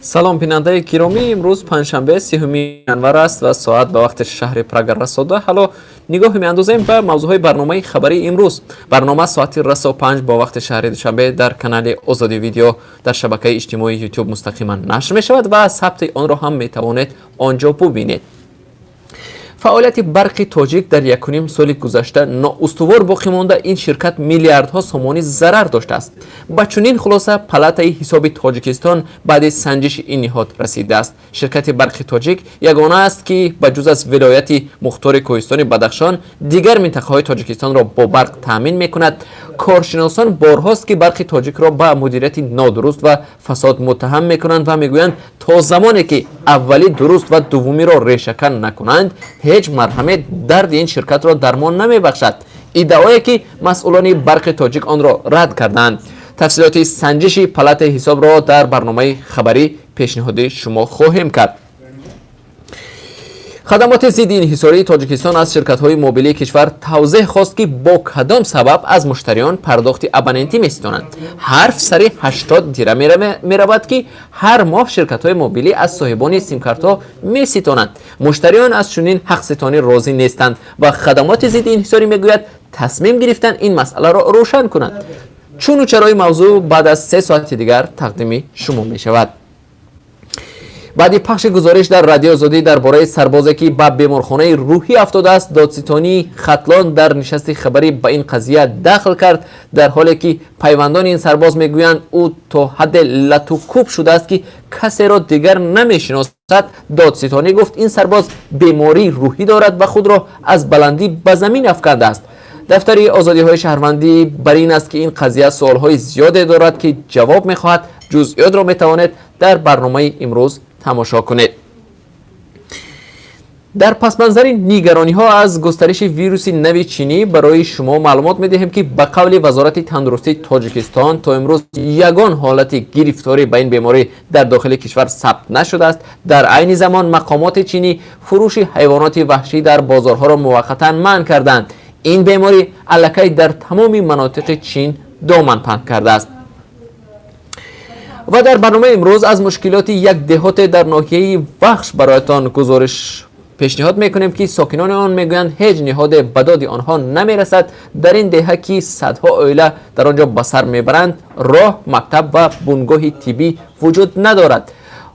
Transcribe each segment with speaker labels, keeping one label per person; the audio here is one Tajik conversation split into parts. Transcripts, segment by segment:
Speaker 1: Салом, бинандаи гиромӣ. Имрӯз панҷшанбе, 30-уми январ аст ва соат ба вақти шаҳри Прага расо 10. Ҳало нигоҳ меандозем ба мавзӯъҳои барномаи хабарии имрӯз. Барнома соати расо 5 бо вақти шаҳри Душанбе дар канали Озодӣ Видео дар шабакаи иҷтимоии Ютуб мустақиман нашр мешавад ва сабти онро ҳам метавонед он ҷо бубинед. Фаъолияти Барқи Тоҷик дар 1,5 соли гузашта ноустувор боқӣ монда, ин ширкат миллиардҳо сомонӣ зарар доштааст. Ба чунин хулоса Палатаи ҳисоби Тоҷикистон баъди санҷиши ин ниҳод расидааст. Ширкати Барқи Тоҷик ягона аст, ки ба ҷуз аз Вилояти Мухтори Кӯҳистони Бадахшон дигар минтақаҳои Тоҷикистонро бо барқ таъмин мекунад. Коршиносон борҳост, ки Барқи Тоҷикро ба мудирияти нодуруст ва фасод муттаҳам мекунанд ва мегӯянд, то замоне ки аввалӣ дуруст ва дуввумиро решакан накунанд, ҳеҷ марҳаме дарди ин ширкатро дармон намебахшад. Иддаое, ки масъулони Барқи Тоҷик онро рад карданд. Тафсилоти санҷиши Палатаи ҳисобро дар барномаи хабарӣ пешниҳоди шумо хоҳем кард. Хадамоти зидди инҳисории Тоҷикистон аз ширкатҳои мобилии кишвар тавзеҳ хост, ки бо кадом сабаб аз муштариён пардохти абонентӣ меситонанд. Ҳарф сари 80 дира меравад, ки ҳар моҳ ширкатҳои мобилӣ аз соҳибони симкартҳо меситонанд. Муштариён аз чунин ҳақситонӣ розӣ нестанд ва хадамоти зидди инҳисорӣ мегӯяд, тасмим гирифтанд ин масъаларо рӯшан кунанд. Чуну чарои мавзӯъ баъд аз 3 соати дигар тақдими шумо мешавад. Баъди пахши гузориш дар Радиои Озодӣ дар бораи сарбозе, ки ба беморхонаи рӯҳӣ афтодааст, додситонии Хатлон дар нишасти хабарӣ ба ин қазия дахл кард. Дар ҳоле ки пайвандони ин сарбоз мегӯянд, ӯ то ҳадде латукӯб шудааст, ки касеро дигар намешиносад, додситонӣ гуфт, ин сарбоз бемории рӯҳӣ дорад ва худро аз баландӣ ба замин афкандааст. Дафтари озодиҳои шаҳрвандӣ бар ин аст, ки ин қазия суолҳои зиёде дорад, ки ҷавоб мехоҳад. Ҷузъиётро метавонед дар барномаи имрӯз тамошо кунед. Дар пасманзари нигарониҳо аз густариши вируси нави чинӣ барои шумо маълумот медиҳем, ки ба қавли Вазорати тандурустии Тоҷикистон то имрӯз ягон ҳолати гирифторӣ ба ин беморӣ дар дохили кишвар сабт нашудааст. Дар айни замон мақомоти чинӣ фурӯши ҳайвоноти ваҳшӣ дар бозорҳоро муваққатан манъ карданд. Ин беморӣ аллакай дар тамоми манотиқи Чин доман паҳн кардааст. Ва дар барномаи имрӯз аз мушкилоти як деҳоте дар ноҳияи Вахш бароятон гузориш пешниҳод мекунем, ки сокинони он мегӯянд, ҳеҷ ниҳоде ба доди онҳо намерасад. Дар ин деҳа, ки садҳо оила дар он ҷо ба сар мебаранд, роҳ, мактаб ва бунгоҳи тиббӣ вуҷуд надорад.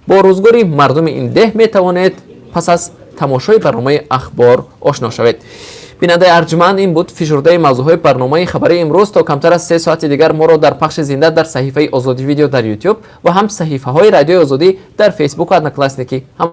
Speaker 1: Бо рӯзгори мардуми ин деҳ метавонед пас аз тамошои барномаи ахбор ошно шавед. Бинандаи арҷманд, ин буд фишурдаи мавзӯъҳои барномаи хабарии имрӯз. То камтар аз 3 соати дигар моро дар пахши зинда дар саҳифаи Озодӣ Видео дар Ютуб ва ҳам саҳифаҳои Радиои Озодӣ дар Фейсбуку Одноклассники ҳам